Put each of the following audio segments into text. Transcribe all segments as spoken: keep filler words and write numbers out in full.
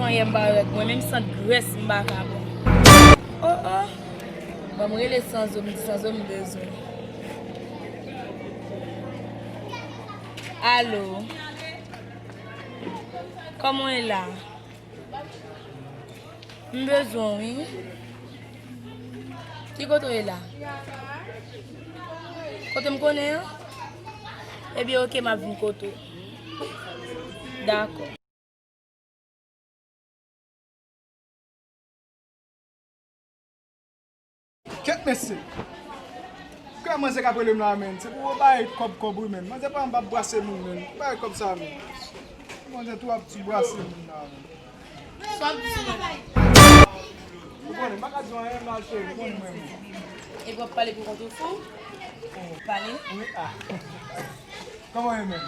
Anyen m pa wè, mwen menm sant grès m pa ka bon. Oh, oh. Bon, m rele Sanzo, m di Sanzo m bezwen. Alo. Kòman w ye la? M bezwen w, wi. Ki kote w ye la? Kote m konnen an? Ebyen, oke, m ap vin kote w. Dakò. Kèt mesye. Kè manzè k ap rele m la, menn. Se pou w bay kòb kòb wi, menn. Manzè pa m p ap brase moun, menn. Bay kòb sa, menn. Manzè tou ap ti brase moun la, menn. Sa w ap di, menn? Ou konnen, m pa ka di w anyen, m al cheri, ou konnen mwen menm. Epi w ap pale pou kont ou fou? Pale. Wi, a. Kòman w ye menm?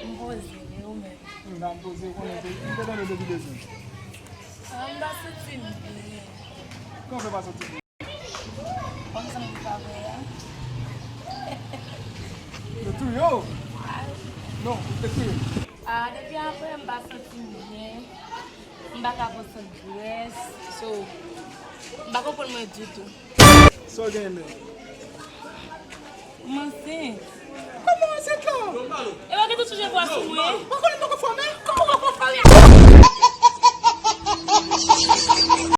M poze, e ou menm? M pa m poze, ou konnen, m te tande w depi demen. A, m pa santi m byen. Kòman w fè pa santi w byen? Kòm sa m pa wè a. Yo touye w? Non, ou te touye. A, depi apre, m pa santi m byen. M pa ka pran sant grès. So, m pa konprann mwen ditou. Sa w genyen menm? M ansent. Kòman w ansent la? E w gen tout sou je vwa sou mwen.